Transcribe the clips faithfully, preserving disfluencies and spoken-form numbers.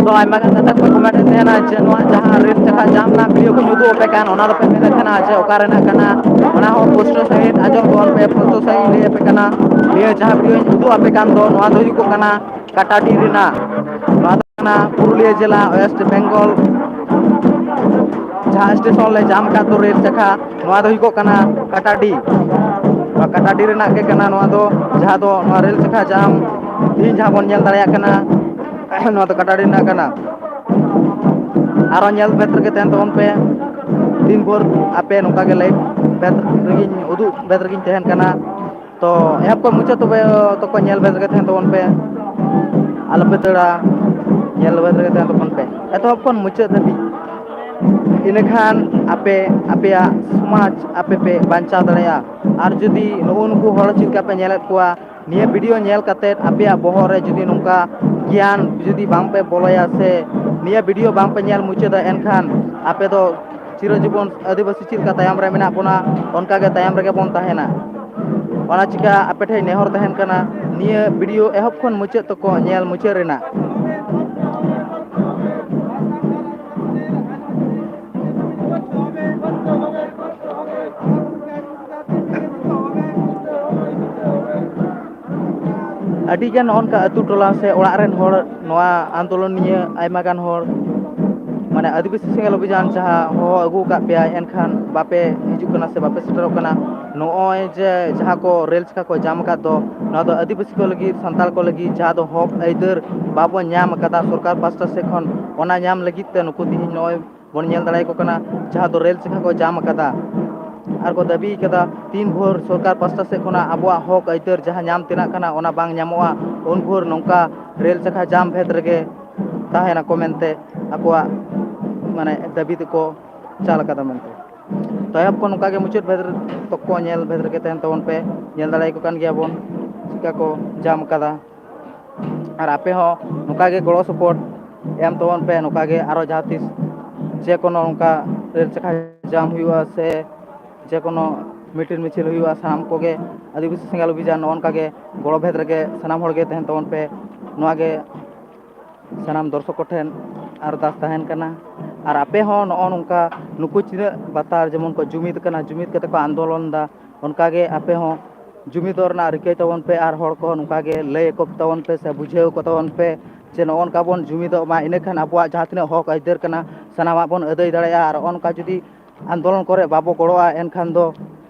ᱛᱚ, ᱟᱭᱢᱟ ᱜᱟᱱ ᱜᱟᱛᱮ ᱠᱚ ᱠᱚᱢᱮᱱᱴ ᱮᱫ ᱛᱟᱦᱮᱱᱟ ᱡᱮ ᱱᱚᱣᱟ ᱡᱟᱦᱟᱸ ᱨᱮᱞ ᱪᱟᱠᱟ ᱡᱟᱢ ᱨᱮᱱᱟᱜ ᱵᱷᱤᱰᱤᱭᱳ ᱠᱚᱧ ᱩᱫᱩᱜ ᱟᱯᱮ ᱠᱟᱱ, ᱚᱱᱟ ᱫᱚᱯᱮ ᱢᱮᱱᱮᱫ ᱛᱟᱦᱮᱱᱟ ᱡᱮ ᱚᱠᱟ ᱨᱮᱱᱟᱜ ᱠᱟᱱᱟ, ᱚᱱᱟ ᱦᱚᱸ ᱯᱩᱥᱴᱟᱹᱣ ᱥᱟᱺᱦᱤᱡ ᱟᱸᱡᱚᱢ ᱠᱚᱣᱟ ᱯᱮ, ᱯᱩᱥᱴᱟᱹᱣ ᱥᱟᱺᱦᱤᱡ ᱤᱧ ᱞᱟᱹᱭ ᱟᱯᱮ ᱠᱟᱱᱟ᱾ ᱱᱤᱭᱟᱹ ᱡᱟᱦᱟᱸ ᱵᱷᱤᱰᱤᱭᱳᱧ ᱩᱫᱩᱜ ᱟᱯᱮ ᱠᱟᱱ ᱫᱚ, ᱱᱚᱣᱟ ᱫᱚ ᱦᱩᱭᱩᱜ ᱠᱟᱱᱟ ᱠᱟᱴᱟᱰᱤ ᱨᱮᱱᱟᱜ᱾ ᱱᱚᱣᱟ ᱫᱚ ᱠᱟᱱᱟ ᱯᱩᱨᱩᱞᱤᱭᱟᱹ ᱡᱮᱞᱟ, ᱳᱭᱮᱥᱴ ᱵᱮᱝᱜᱚᱞ, ᱡᱟᱦᱟᱸ ᱥᱴᱮᱥᱚᱱ ᱞᱮ ᱡᱟᱢ ᱟᱠᱟᱫ ᱫᱚ ᱨᱮᱞ ᱪᱟᱠᱟ, ᱱᱚᱣᱟ ᱫᱚ ᱦᱩᱭᱩᱜᱚᱜ ᱠᱟᱱᱟ ᱠᱟᱴᱟᱰᱤ᱾ ᱱᱚᱣᱟ ᱠᱟᱴᱟᱰᱤ ᱨᱮᱱᱟᱜ ᱜᱮ ᱠᱟᱱᱟ ᱱᱚᱣᱟ ᱫᱚ, ᱡᱟᱦᱟᱸ ᱫᱚ ᱱᱚᱣᱟ ᱨᱮᱞ ᱪᱟᱠᱟ ᱡᱟᱢ ᱛᱤᱦᱤᱧ ᱡᱟᱦᱟᱸ ᱵᱚᱱ ᱧᱮᱞ ᱫᱟᱲᱮᱭᱟᱜ ᱠᱟᱱᱟ, ᱱᱚᱣᱟ ᱫᱚ ᱠᱟᱴᱟᱰᱤ ᱨᱮᱱᱟᱜ ᱠᱟᱱᱟ᱾ ᱟᱨᱚ ᱧᱮᱞ ᱵᱷᱮᱫ ᱨᱮᱜᱮ ᱛᱟᱦᱮᱱ ᱛᱟᱵᱚᱱ ᱯᱮ, ᱫᱤᱱ ᱵᱷᱳᱨ ᱟᱯᱮ ᱱᱚᱝᱠᱟ ᱜᱮ ᱞᱟᱭᱤᱵᱷ ᱵᱷᱮᱫ ᱨᱮᱜᱮᱧ ᱩᱫᱩᱜ, ᱵᱷᱮᱫ ᱨᱮᱜᱮᱧ ᱛᱟᱦᱮᱱ ᱠᱟᱱᱟ᱾ ᱛᱚ ᱮᱦᱚᱵ ᱠᱷᱚᱱ ᱢᱩᱪᱟᱹᱫ ᱛᱚᱵᱮ ᱛᱚᱠᱚ ᱧᱮᱞ ᱵᱷᱮᱫ ᱨᱮᱜᱮ ᱛᱟᱦᱮᱱ ᱛᱟᱵᱚᱱ ᱯᱮ, ᱟᱞᱚᱯᱮ ᱫᱟᱹᱲᱟ, ᱧᱮᱞ ᱵᱷᱮᱫ ᱨᱮᱜᱮ ᱛᱟᱦᱮᱱ ᱛᱟᱵᱚᱱ ᱯᱮ ᱮᱛᱚᱦᱚᱵ ᱠᱷᱚᱱ ᱢᱩᱪᱟᱹᱫ ᱫᱷᱟᱹᱵᱤᱡ᱾ ᱤᱱᱟᱹᱠᱷᱟᱱ ᱟᱯᱮ, ᱟᱯᱮᱭᱟᱜ ᱥᱚᱢᱟᱡᱽ ᱟᱯᱮ ᱯᱮ ᱵᱟᱧᱪᱟᱣ ᱫᱟᱲᱮᱭᱟᱜᱼᱟ᱾ ᱟᱨ ᱡᱩᱫᱤ ᱱᱩᱜᱼᱩ ᱱᱩᱠᱩ ᱦᱚᱲ ᱪᱮᱫ ᱞᱮᱠᱟ ᱯᱮ ᱧᱮᱞᱮᱫ ᱠᱚᱣᱟ, ᱱᱤᱭᱟᱹ ᱵᱷᱤᱰᱤᱭᱳ ᱧᱮᱞ ᱠᱟᱛᱮᱫ ᱟᱯᱮᱭᱟᱜ ᱵᱚᱦᱚᱜ ᱨᱮ ᱡᱩᱫᱤ ᱱᱚᱝᱠᱟ ᱜᱮᱭᱟᱱ ᱡᱩᱫᱤ ᱵᱟᱝ ᱯᱮ ᱵᱚᱞᱚᱭᱟ, ᱥᱮ ᱱᱤᱭᱟᱹ ᱵᱷᱤᱰᱤᱭᱳ ᱵᱟᱝ ᱯᱮ ᱧᱮᱞ ᱢᱩᱪᱟᱹᱫᱟ, ᱮᱱᱠᱷᱟᱱ ᱟᱯᱮ ᱫᱚ ᱪᱤᱨᱚᱡᱤᱵᱚᱱ ᱟᱹᱫᱤᱵᱟᱹᱥᱤ ᱪᱮᱫ ᱞᱮᱠᱟ ᱛᱟᱭᱚᱢ ᱨᱮ ᱢᱮᱱᱟᱜ ᱵᱚᱱᱟ, ᱚᱱᱠᱟ ᱜᱮ ᱛᱟᱭᱚᱢ ᱨᱮᱜᱮ ᱵᱚᱱ ᱛᱟᱦᱮᱱᱟ᱾ ᱚᱱᱟ ᱪᱤᱠᱟ ᱟᱯᱮ ᱴᱷᱮᱱ ᱱᱮᱦᱚᱨ ᱛᱟᱦᱮᱱ ᱠᱟᱱᱟ, ᱱᱤᱭᱟᱹ ᱵᱷᱤᱰᱤᱭᱳ ᱮᱦᱚᱵ ᱠᱷᱚᱱ ᱢᱩᱪᱟᱹᱫ ᱛᱚᱠᱚ ᱧᱮᱞ ᱢᱩᱪᱟᱹᱫ ᱨᱮᱱᱟᱜ᱾ ᱟᱹᱰᱤᱜᱟᱱ ᱱᱚᱜᱼᱚ ᱱᱚᱝᱠᱟ ᱟᱹᱛᱩ ᱴᱚᱞᱟ ᱥᱮ ᱚᱲᱟᱜ ᱨᱮᱱ ᱦᱚᱲ, ᱱᱚᱣᱟ ᱟᱱᱫᱳᱞᱚᱱᱤᱭᱟᱹ ᱟᱭᱢᱟ ᱜᱟᱱ ᱦᱚᱲ, ᱢᱟᱱᱮ ᱟᱹᱫᱤᱵᱟᱹᱥᱤ ᱥᱮᱸᱜᱮᱞ ᱚᱵᱷᱤᱡᱟᱱ ᱡᱟᱦᱟᱸ ᱦᱚᱦᱚ ᱟᱹᱜᱩ ᱟᱠᱟᱫ ᱯᱮᱭᱟ, ᱮᱱᱠᱷᱟᱱ ᱵᱟᱯᱮ ᱦᱤᱡᱩᱜ ᱠᱟᱱᱟ ᱥᱮ ᱵᱟᱯᱮ ᱥᱮᱴᱮᱨᱚᱜ ᱠᱟᱱᱟ᱾ ᱱᱚᱜᱼᱚᱭ ᱡᱮ ᱡᱟᱦᱟᱸ ᱠᱚ ᱨᱮᱞ ᱪᱟᱠᱟ ᱠᱚ ᱡᱟᱢ ᱟᱠᱟᱫ ᱫᱚ, ᱱᱚᱣᱟ ᱫᱚ ᱟᱹᱫᱤᱵᱟᱹᱥᱤ ᱠᱚ ᱞᱟᱹᱜᱤᱫ, ᱥᱟᱱᱛᱟᱲ ᱠᱚ ᱞᱟᱹᱜᱤᱫ ᱡᱟᱦᱟᱸ ᱫᱚ ᱦᱚᱠ ᱟᱹᱭᱫᱟᱹᱨ ᱵᱟᱵᱚ ᱧᱟᱢ ᱟᱠᱟᱫᱟ ᱥᱚᱨᱠᱟᱨ ᱯᱟᱥᱴᱟ ᱥᱮᱫ ᱠᱷᱚᱱ, ᱚᱱᱟ ᱧᱟᱢ ᱞᱟᱹᱜᱤᱫ ᱛᱮ ᱱᱩᱠᱩ ᱛᱤᱦᱤᱧ ᱱᱚᱜᱼᱚᱭ ᱵᱚᱱ ᱧᱮᱞ ᱫᱟᱲᱮᱭᱟᱠᱚ ᱠᱟᱱᱟ, ᱡᱟᱦᱟᱸ ᱫᱚ ᱨᱮᱞ ᱪᱟᱠᱟ ᱠᱚ ᱡᱟᱢ ᱟᱠᱟᱫᱟ᱾ ᱟᱨ ᱠᱚ ᱫᱟᱹᱵᱤ ᱠᱟᱫᱟ, ᱛᱤᱱ ᱵᱷᱳᱨ ᱥᱚᱨᱠᱟᱨ ᱯᱟᱥᱴᱟ ᱥᱮᱫ ᱠᱷᱚᱱᱟᱜ ᱟᱵᱚᱣᱟᱜ ᱦᱚᱠ ᱟᱹᱭᱫᱟᱹᱨ ᱡᱟᱦᱟᱸ ᱧᱟᱢ ᱛᱮᱱᱟᱜ ᱠᱟᱱᱟ, ᱚᱱᱟ ᱵᱟᱝ ᱧᱟᱢᱚᱜᱼᱟ, ᱩᱱ ᱵᱷᱳᱨ ᱱᱚᱝᱠᱟ ᱨᱮᱞ ᱪᱟᱠᱟ ᱡᱟᱢ ᱵᱷᱮᱫ ᱨᱮᱜᱮ ᱛᱟᱦᱮᱱᱟᱠᱚ ᱢᱮᱱᱛᱮ ᱟᱠᱚᱣᱟᱜ, ᱢᱟᱱᱮ, ᱫᱟᱹᱵᱤ ᱛᱮᱠᱚ ᱪᱟᱞ ᱟᱠᱟᱫᱟ ᱢᱮᱱᱛᱮ᱾ ᱛᱚ ᱮᱦᱚᱵ ᱠᱷᱚᱱ ᱱᱚᱝᱠᱟ ᱜᱮ ᱢᱩᱪᱟᱹᱫ ᱵᱷᱮᱫ ᱨᱮ, ᱛᱚᱠᱚ ᱧᱮᱞ ᱵᱷᱮᱫ ᱨᱮᱜᱮ ᱛᱟᱦᱮᱱ ᱛᱟᱵᱚᱱ ᱯᱮ᱾ ᱧᱮᱞ ᱫᱟᱲᱮᱭᱟᱠᱚ ᱠᱟᱱ ᱜᱮᱭᱟ ᱵᱚᱱ ᱪᱮᱫᱠᱟ ᱠᱚ ᱡᱟᱢ ᱟᱠᱟᱫᱟ᱾ ᱟᱨ ᱟᱯᱮ ᱦᱚᱸ ᱱᱚᱝᱠᱟ ᱜᱮ ᱜᱚᱲᱚ ᱥᱚᱯᱚᱦᱚᱫ ᱮᱢ ᱛᱟᱵᱚᱱ ᱯᱮ᱾ ᱱᱚᱝᱠᱟ ᱜᱮ ᱟᱨᱚ ᱡᱟᱦᱟᱸ ᱛᱤᱥ ᱡᱮ ᱠᱳᱱᱳ ᱱᱚᱝᱠᱟ ᱨᱮᱞ ᱪᱟᱠᱟ ᱡᱟᱢ ᱦᱩᱭᱩᱜᱼᱟ ᱥᱮ ᱡᱮᱠᱳᱱᱳ ᱢᱤᱴᱤᱝ ᱢᱤᱪᱷᱤᱞ ᱦᱩᱭᱩᱜᱼᱟ, ᱥᱟᱱᱟᱢ ᱠᱚᱜᱮ ᱟᱹᱫᱤᱵᱟᱹᱥᱤ ᱥᱮᱸᱜᱮᱞ ᱚᱵᱷᱤᱡᱟᱱ ᱱᱚᱜᱼᱚ ᱱᱚᱝᱠᱟ ᱜᱮ ᱜᱚᱲᱚ ᱵᱷᱮᱫ ᱨᱮᱜᱮ ᱥᱟᱱᱟᱢ ᱦᱚᱲ ᱜᱮ ᱛᱟᱦᱮᱱ ᱛᱟᱵᱚᱱ ᱯᱮ᱾ ᱱᱚᱣᱟ ᱜᱮ ᱥᱟᱱᱟᱢ ᱫᱚᱨᱥᱚᱠ ᱠᱚ ᱴᱷᱮᱱ ᱟᱨᱫᱟᱥ ᱛᱟᱦᱮᱱ ᱠᱟᱱᱟ᱾ ᱟᱨ ᱟᱯᱮ ᱦᱚᱸ ᱱᱚᱜᱼᱚ ᱱᱚᱝᱠᱟ ᱱᱩᱠᱩ ᱪᱤᱱᱟᱹᱜ ᱵᱟᱛᱟᱨ ᱡᱮᱢᱚᱱ ᱠᱚ ᱡᱩᱢᱤᱫ ᱠᱟᱱᱟ, ᱡᱩᱢᱤᱫ ᱠᱟᱛᱮ ᱠᱚ ᱟᱱᱫᱳᱞᱚᱱ ᱮᱫᱟ, ᱚᱱᱠᱟ ᱜᱮ ᱟᱯᱮ ᱦᱚᱸ ᱡᱩᱢᱤᱫᱚᱜ ᱨᱮᱱᱟᱜ ᱨᱤᱠᱟᱹᱭ ᱛᱟᱵᱚᱱ ᱯᱮ ᱟᱨ ᱦᱚᱲ ᱠᱚᱦᱚᱸ ᱱᱚᱝᱠᱟ ᱜᱮ ᱞᱟᱹᱭ ᱟᱠᱚ ᱛᱟᱵᱚᱱ ᱯᱮ ᱥᱮ ᱵᱩᱡᱷᱟᱹᱣ ᱟᱠᱚ ᱛᱟᱵᱚᱱ ᱯᱮ ᱡᱮ ᱱᱚᱜᱼᱚ ᱱᱚᱝᱠᱟ ᱵᱚᱱ ᱡᱩᱢᱤᱫᱚᱜ ᱢᱟ, ᱤᱱᱟᱹᱠᱷᱟᱱ ᱟᱵᱚᱣᱟᱜ ᱡᱟᱦᱟᱸ ᱛᱤᱱᱟᱹᱜ ᱦᱚᱠ ᱟᱹᱭᱫᱟᱹᱨ ᱠᱟᱱᱟ ᱥᱟᱱᱟᱢᱟᱜ ᱵᱚᱱ ᱟᱹᱫᱟᱹᱭ ᱫᱟᱲᱮᱭᱟᱜᱼᱟ᱾ ᱟᱨ ᱱᱚᱜᱼᱚ ᱱᱚᱝᱠᱟ ᱡᱩᱫᱤ ᱟᱱᱫᱳᱞᱚᱱ ᱠᱚᱨᱮ ᱵᱟᱵᱚ ᱜᱚᱲᱚᱜᱼᱟ, ᱮᱱᱠᱷᱟᱱ ᱫᱚ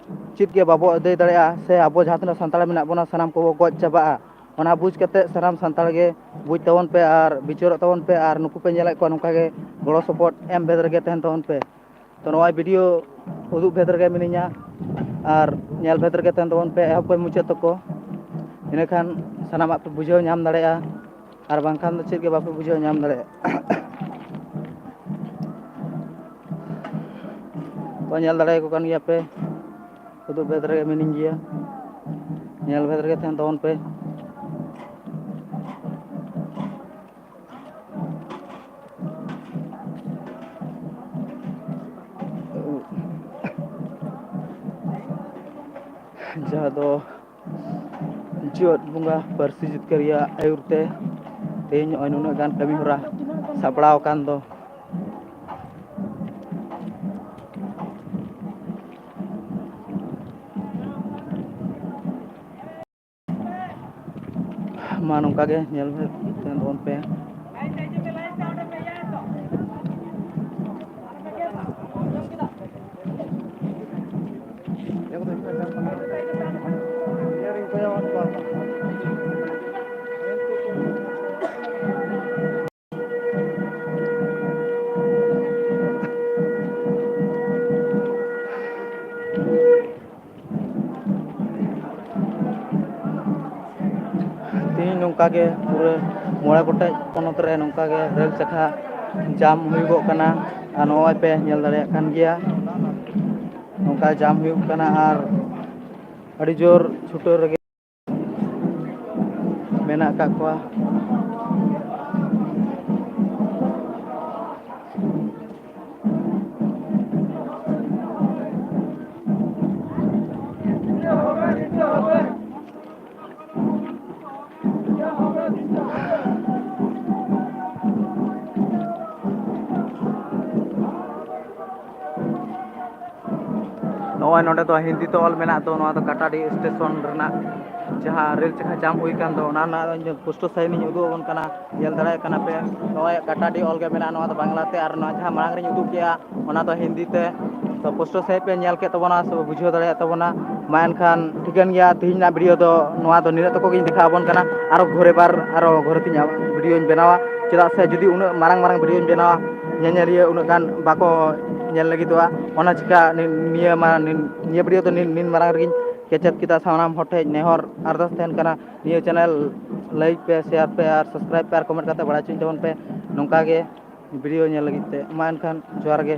ᱪᱮᱫ ᱜᱮ ᱵᱟᱵᱚ ᱟᱹᱫᱟᱹᱭ ᱫᱟᱲᱮᱭᱟᱜᱼᱟ ᱥᱮ ᱟᱵᱚ ᱡᱟᱦᱟᱸ ᱛᱤᱱᱟᱹᱜ ᱥᱟᱱᱛᱟᱲ ᱢᱮᱱᱟᱜ ᱵᱚᱱᱟ ᱥᱟᱱᱟᱢ ᱠᱚᱵᱚ ᱜᱚᱡ ᱪᱟᱵᱟᱜᱼᱟ᱾ ᱚᱱᱟ ᱵᱩᱡᱽ ᱠᱟᱛᱮ ᱥᱟᱱᱟᱢ ᱥᱟᱱᱛᱟᱲ ᱜᱮ ᱵᱩᱡᱽ ᱛᱟᱵᱚᱱ ᱯᱮ ᱟᱨ ᱵᱤᱪᱟᱹᱨᱚᱜ ᱛᱟᱵᱚᱱ ᱯᱮ ᱟᱨ ᱱᱩᱠᱩ ᱯᱮ ᱧᱮᱞᱮᱫ ᱠᱚᱣᱟ ᱱᱚᱝᱠᱟ ᱜᱮ ᱜᱚᱲᱚ ᱥᱚᱯᱚᱦᱚᱫ ᱮᱢ ᱵᱷᱮᱫ ᱨᱮᱜᱮ ᱛᱟᱦᱮᱱ ᱛᱟᱵᱚᱱ ᱯᱮ᱾ ᱛᱚ ᱱᱚᱣᱟ ᱵᱷᱤᱰᱤᱭᱳ ᱩᱫᱩᱜ ᱵᱷᱮᱫ ᱨᱮᱜᱮ ᱢᱤᱱᱟᱹᱧᱟ ᱟᱨ ᱧᱮᱞ ᱵᱷᱮᱫ ᱨᱮᱜᱮ ᱛᱟᱦᱮᱱ ᱛᱟᱵᱚᱱ ᱯᱮ ᱮᱦᱚᱵ ᱠᱷᱚᱱ ᱢᱩᱪᱟᱹᱫ ᱛᱚᱠᱚ, ᱤᱱᱟᱹᱠᱷᱟᱱ ᱥᱟᱱᱟᱢᱟᱜ ᱯᱮ ᱵᱩᱡᱷᱟᱹᱣ ᱧᱟᱢ ᱫᱟᱲᱮᱭᱟᱜᱼᱟ᱾ ᱟᱨ ᱵᱟᱝᱠᱷᱟᱱ ᱫᱚ ᱪᱮᱫ ᱜᱮ ᱵᱟᱯᱮ ᱵᱩᱡᱷᱟᱹᱣ ᱧᱟᱢ ᱫᱟᱲᱮᱭᱟᱜᱼᱟ᱾ ᱛᱚ ᱧᱮᱞ ᱫᱟᱲᱮᱭᱟᱠᱚ ᱠᱟᱱ ᱜᱮᱭᱟ ᱯᱮ, ᱩᱫᱩᱜ ᱵᱷᱮᱫ ᱨᱮᱜᱮ ᱢᱤᱱᱟᱹᱧ ᱜᱮᱭᱟ, ᱧᱮᱞ ᱵᱷᱮᱫ ᱨᱮᱜᱮ ᱛᱟᱦᱮᱱ ᱛᱟᱵᱚᱱ ᱯᱮ᱾ ᱡᱟᱦᱟᱸ ᱫᱚ ᱡᱤᱭᱚᱫ ᱵᱚᱸᱜᱟ ᱯᱟᱹᱨᱥᱤ ᱡᱤᱛᱠᱟᱹᱨᱤᱭᱟᱹ ᱟᱹᱭᱩᱨ ᱛᱮ ᱛᱮᱦᱮᱧ ᱱᱚᱜᱼᱚᱭ ᱱᱩᱱᱟᱹᱜ ᱜᱟᱱ ᱠᱟᱹᱢᱤ ᱦᱚᱨᱟ ᱥᱟᱯᱲᱟᱣ ᱟᱠᱟᱱ ᱫᱚ᱾ ᱢᱟ ᱱᱚᱝᱠᱟ ᱜᱮ ᱧᱮᱞ ᱛᱟᱵᱚᱱ ᱯᱮ᱾ ᱛᱮᱦᱮᱧ ᱱᱚᱝᱠᱟ ᱜᱮ ᱯᱩᱨᱟᱹ ᱢᱚᱬᱮ ᱜᱚᱴᱮᱡ ᱯᱚᱱᱚᱛ ᱨᱮ ᱱᱚᱝᱠᱟ ᱜᱮ ᱨᱮᱹᱞ ᱪᱟᱠᱷᱟ ᱡᱟᱢ ᱦᱩᱭᱩᱜᱚᱜ ᱠᱟᱱᱟ᱾ ᱟᱨ ᱱᱚᱜᱼᱚᱭ ᱯᱮ ᱧᱮᱞ ᱫᱟᱲᱮᱭᱟᱜ ᱠᱟᱱ ᱜᱮᱭᱟ, ᱱᱚᱝᱠᱟ ᱡᱟᱢ ᱦᱩᱭᱩᱜ ᱠᱟᱱᱟ ᱟᱨ ᱟᱹᱰᱤ ᱡᱳᱨ ᱪᱷᱩᱴᱟᱹᱣ ᱨᱮᱜᱮ ᱢᱮᱱᱟᱜ ᱟᱠᱟᱫ ᱠᱚᱣᱟ᱾ ᱱᱚᱜᱼᱚᱭ ᱱᱚᱰᱮ ᱫᱚ ᱦᱤᱱᱫᱤ ᱛᱮ ᱚᱞ ᱢᱮᱱᱟᱜ ᱫᱚ, ᱱᱚᱣᱟ ᱫᱚ ᱠᱟᱴᱟᱰᱤ ᱥᱴᱮᱥᱚᱱ ᱨᱮᱱᱟᱜ ᱡᱟᱦᱟᱸ ᱨᱮᱹᱞ ᱪᱟᱠᱟ ᱡᱟᱢ ᱦᱩᱭ ᱟᱠᱟᱱ ᱫᱚ, ᱚᱱᱟ ᱨᱮᱱᱟᱜ ᱤᱧ ᱯᱩᱥᱴᱟᱹ ᱥᱟᱺᱦᱤᱡ ᱤᱧ ᱩᱫᱩᱜ ᱟᱵᱚᱱ ᱠᱟᱱᱟ᱾ ᱧᱮᱞ ᱫᱟᱲᱮᱭᱟᱜ ᱠᱟᱱᱟ ᱯᱮ, ᱱᱚᱜᱼᱚᱭ ᱠᱟᱴᱟᱰᱤ ᱚᱞ ᱜᱮ ᱢᱮᱱᱟᱜᱼᱟ, ᱱᱚᱣᱟ ᱫᱚ ᱵᱟᱝᱞᱟ ᱛᱮ, ᱟᱨ ᱱᱚᱣᱟ ᱡᱟᱦᱟᱸ ᱢᱟᱲᱟᱝ ᱨᱤᱧ ᱩᱫᱩᱜ ᱠᱮᱜᱼᱟ, ᱚᱱᱟ ᱫᱚ ᱦᱤᱱᱫᱤ ᱛᱮ᱾ ᱛᱚ ᱯᱩᱥᱴᱟᱹ ᱥᱟᱺᱦᱤᱡ ᱯᱮ ᱧᱮᱞ ᱠᱮᱫ ᱛᱟᱵᱚᱱᱟ ᱥᱮ ᱵᱩᱡᱷᱟᱹᱣ ᱫᱟᱲᱮᱭᱟᱜ ᱛᱟᱵᱚᱱᱟ᱾ ᱢᱟ ᱮᱱᱠᱷᱟᱱ ᱴᱷᱤᱠᱟᱹᱱ ᱜᱮᱭᱟ, ᱛᱮᱦᱮᱧ ᱨᱮᱱᱟᱜ ᱵᱷᱤᱰᱤᱭᱳ ᱫᱚ ᱱᱚᱣᱟ ᱫᱚ ᱱᱤᱱᱟᱹᱜ ᱛᱟᱠᱚ ᱜᱤᱧ ᱫᱮᱠᱷᱟᱣ ᱟᱵᱚᱱ ᱠᱟᱱᱟ᱾ ᱟᱨᱚ ᱜᱷᱩᱨᱮ ᱵᱟᱨ ᱟᱨᱚ ᱜᱷᱩᱨᱮ ᱛᱤᱧ ᱵᱷᱤᱰᱤᱭᱳᱧ ᱵᱮᱱᱟᱣᱟ, ᱪᱮᱫᱟᱜ ᱥᱮ ᱡᱩᱫᱤ ᱩᱱᱟᱹᱜ ᱢᱟᱨᱟᱝ ᱢᱟᱨᱟᱝ ᱵᱷᱤᱰᱤᱭᱳᱧ ᱵᱮᱱᱟᱣᱟ, ᱧᱮᱧᱮᱞᱤᱭᱟᱹ ᱩᱱᱟᱹᱜ ᱜᱟᱱ ᱵᱟᱠᱚ ᱧᱮᱞ ᱞᱟᱹᱜᱤᱫᱚᱜᱼᱟ᱾ ᱚᱱᱟ ᱪᱤᱠᱟ ᱱᱤ-, ᱱᱤᱭᱟᱹ ᱢᱟ-, ᱱᱤ-, ᱱᱤᱭᱟᱹ ᱵᱷᱤᱰᱤᱭᱳ ᱫᱚ ᱱᱤᱱ, ᱱᱤᱱ ᱢᱟᱨᱟᱝ ᱨᱮᱜᱮᱧ ᱠᱮᱪᱮᱫ ᱠᱮᱫᱟ᱾ ᱥᱟᱱᱟᱢ ᱦᱚᱲ ᱴᱷᱮᱱ ᱱᱮᱦᱚᱨ ᱟᱨᱫᱟᱥ ᱛᱟᱦᱮᱱ ᱠᱟᱱᱟ, ᱱᱤᱭᱟᱹ ᱪᱮᱱᱮᱞ ᱞᱟᱭᱤᱠ ᱯᱮ, ᱥᱮᱭᱟᱨ ᱯᱮ ᱟᱨ ᱥᱟᱵᱥᱠᱨᱟᱭᱤᱵ ᱯᱮ ᱟᱨ ᱠᱚᱢᱮᱱᱴ ᱠᱟᱛᱮ ᱵᱟᱲᱟᱭ ᱦᱚᱪᱚᱧ ᱛᱟᱵᱚᱱ ᱯᱮ᱾ ᱱᱚᱝᱠᱟ ᱜᱮ ᱵᱷᱤᱰᱤᱭᱳ ᱧᱮᱞ ᱞᱟᱹᱜᱤᱫ ᱛᱮ᱾ ᱢᱟ ᱮᱱᱠᱷᱟᱱ ᱡᱚᱦᱟᱨ ᱜᱮ᱾